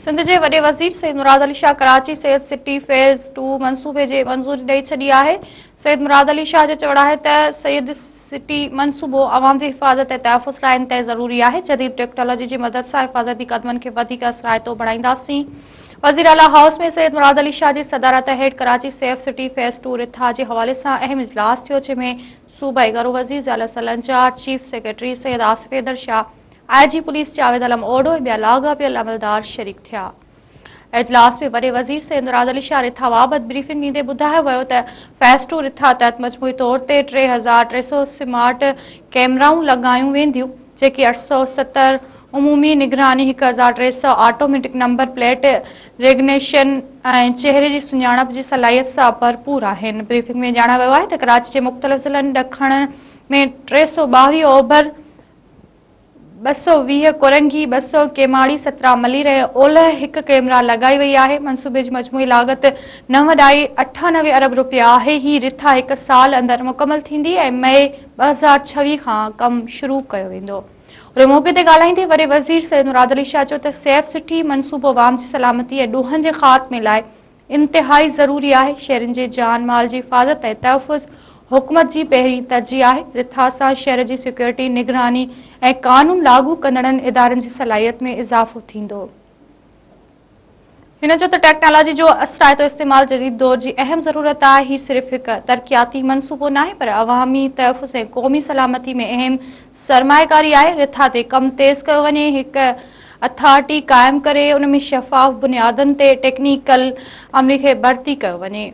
سنڌ جي وڏي وزير Syed Murad Ali Shah Karachi Syed city phase two منصوبي جي منظوري ڏئي ڇڏي آهي. سيد مراد علي شاهه جو چوڻ آهي ته سيد سٽي منصوبو عوام جي حفاظت ۽ تحفظ لاء انتهائي ضروري آهي، جديد ٽيڪنالاجي جي مدد سان حفاظتي قدمن کي وڌيڪ اثرائتو بڻائينداسين. وزيراعليٰ هائوس ۾ سيد مراد علي شاهه جي صدارت هيٺ Karachi safe city phase two رٿا جي حوالي سان اهم اجلاس ٿيو جنهن ۾ صوبائي گهرو وزير Zia ul Hassan Lanjar, chief secretary Syed Asif Haider Shah, I G police Javed Alam Odho ۽ ٻيا لاڳاپيل عملدار شريڪ ٿيا. اجلاس ۾ وڏي وزير سيد مراد علي شاهه رٿا بابت بريفنگ ڏيندي ٻڌايو ويو ته فيز ٽو رٿا تحت مجموعي طور تي 3300 سمارٽ ڪئميرائون لڳايون وينديون جيڪي 870 عمومي نگراني، 1300 آٽوميٽڪ نمبر پليٽ ريگنيشن ۽ چهري جي سڃاڻپ جي صلاحيت سان ڀرپور آهن. بريفنگ ۾ ڄاڻايو ويو آهي ته ڪراچي جي مختلف ضلعن ڏکڻ ۾ 322، اوڀر 220 ڪورنگي، 200 ڪيماڙي، 17 ملير ۽ اولهه هڪ ڪئميرا لڳائي وئي آهي. منصوبي جي مجموعي لاڳت نو ڏهائي 98 ارب رپيا آهي. هي رٿا هڪ سال اندر مڪمل ٿيندي ۽ مئي 2026 کان ڪم شروع ڪيو ويندو. ان موقعي تي ڳالهائيندي وڏي وزير سيد مراد علي شاهه چيو ته سيف سٽي منصوبو عوام جي سلامتي ۽ ڏوهن جي خاتمي لاء انتهائي ضروري آهي، شهرين جي جان مال جي حفاظت ۽ تحفظ حڪومت جي پهرين ترجيح آهي، رٿا سان شهر جي سيڪيورٽي، نگراني ۽ قانون لاڳو ڪندڙن ادارن جي صلاحيت ۾ اضافو ٿيندو. هن چيو ته ٽيڪنالاجي جو اثرائتو استعمال جديد دور جي اهم ضرورت آهي، هي صرف هڪ ترقياتي منصوبو ناهي پر عوامي تحفظ ۽ قومي سلامتي ۾ اهم سرمائيڪاري آهي، رٿا تي ڪم تيز ڪيو وڃي، هڪ اٿارٽي قائم ڪري ان ۾ شفاف بنيادن تي ٽيڪنيڪل عملي کي ڀرتي ڪيو وڃي.